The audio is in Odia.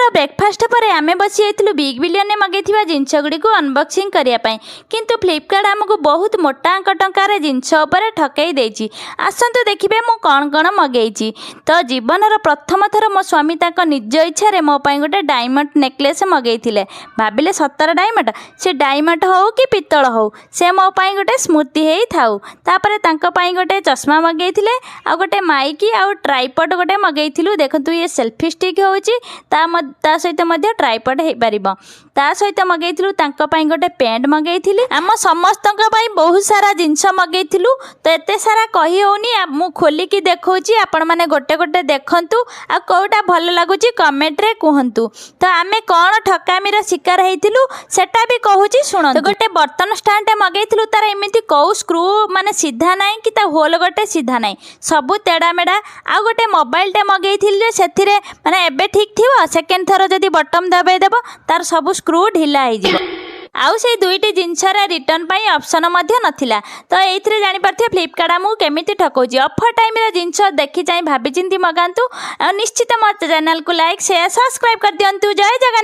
ସକାଳର ବ୍ରେକଫାଷ୍ଟ ପରେ ଆମେ ବସି ଯାଇଥିଲୁ ବିଗ୍ ବିଲିୟନରେ ମଗେଇଥିବା ଜିନିଷ ଗୁଡ଼ିକୁ ଅନବକ୍ସିଂ କରିବା ପାଇଁ। କିନ୍ତୁ ଫ୍ଲିପକାର୍ଟ ଆମକୁ ବହୁତ ମୋଟା ଅଙ୍କ ଟଙ୍କାରେ ଜିନିଷ ଉପରେ ଠକେଇ ଦେଇଛି। ଆସନ୍ତୁ ଦେଖିବେ ମୁଁ କ'ଣ କ'ଣ ମଗେଇଛି। ତ ଜୀବନର ପ୍ରଥମ ଥର ମୋ ସ୍ୱାମୀ ତାଙ୍କ ନିଜ ଇଚ୍ଛାରେ ମୋ ପାଇଁ ଗୋଟେ ଡାଇମଣ୍ଡ ନେକଲେସ୍ ମଗେଇଥିଲେ। ଭାବିଲେ ସତରେ ଡାଇମଣ୍ଡ, ସେ ଡାଇମଣ୍ଡ ହଉ କି ପିତ୍ତଳ ହଉ, ସେ ମୋ ପାଇଁ ଗୋଟେ ସ୍ମୃତି ହେଇଥାଉ। ତାପରେ ତାଙ୍କ ପାଇଁ ଗୋଟେ ଚଷମା ମଗେଇଥିଲେ, ଆଉ ଗୋଟେ ମାଇକି ଆଉ ଟ୍ରାଇପଡ଼ ଗୋଟେ ମଗେଇଥିଲୁ। ଦେଖନ୍ତୁ, ଇଏ ସେଲ୍ଫି ଷ୍ଟିକ୍ ହେଉଛି, ତା ସହିତ ମଧ୍ୟ ଟ୍ରାଇପଡ଼ ହେଇପାରିବ। ତା ସହିତ ମଗେଇଥିଲୁ ତାଙ୍କ ପାଇଁ ଗୋଟେ ପ୍ୟାଣ୍ଟ ମଗେଇଥିଲି। ଆମ ସମସ୍ତଙ୍କ ପାଇଁ ବହୁତ ସାରା ଜିନିଷ ମଗେଇଥିଲୁ, ତ ଏତେ ସାରା କହି ହେଉନି। ମୁଁ ଖୋଲିକି ଦେଖାଉଛି, ଆପଣମାନେ ଗୋଟେ ଗୋଟେ ଦେଖନ୍ତୁ ଆଉ କେଉଁଟା ଭଲ ଲାଗୁଛି କମେଣ୍ଟରେ କୁହନ୍ତୁ। ତ ଆମେ କ'ଣ ଠକାମିର ଶିକାର ହେଇଥିଲୁ, ସେଟା ବି କହୁଛି, ଶୁଣନ୍ତୁ। ଗୋଟେ ବର୍ତ୍ତନ ଷ୍ଟାଣ୍ଡଟେ ମଗେଇଥିଲୁ। ତାର ଏମିତି କେଉଁ ସ୍କ୍ରୁ ମାନେ ସିଧା ନାହିଁ କି ତା ହୋଲ୍ ଗୋଟେ ସିଧା ନାହିଁ, ସବୁ ତେଡ଼ାମେଡ଼ା। ଆଉ ଗୋଟେ ମୋବାଇଲଟେ ମଗେଇଥିଲି ଯେ ସେଥିରେ ମାନେ ଏବେ ଠିକ୍ ଥିବ, ସେକେଣ୍ଡ ଥର ଯଦି ବଟନ୍ ଦବାଇ ଦେବ, ତାର ସବୁ ସ୍କ୍ରୁ ଢିଲା ହେଇଯିବ। ଆଉ ସେଇ ଦୁଇଟି ଜିନିଷର ରିଟର୍ନ ପାଇଁ ଅପସନ୍ ମଧ୍ୟ ନଥିଲା। ତ ଏଇଥିରେ ଜାଣିପାରୁଥିବେ ଫ୍ଲିପକାର୍ଟ ଆମକୁ କେମିତି ଠକଉଛି। ଅଫର୍ ଟାଇମ୍ର ଜିନିଷ ଦେଖି ଚାହିଁ ଭାବିଚିନ୍ତି ମଗାନ୍ତୁ ଆଉ ନିଶ୍ଚିତ ମୋ ଚ୍ୟାନେଲକୁ ଲାଇକ୍, ସେୟାର, ସବସ୍କ୍ରାଇବ୍ କରିଦିଅନ୍ତୁ। ଜୟ ଜଗନ୍ନାଥ।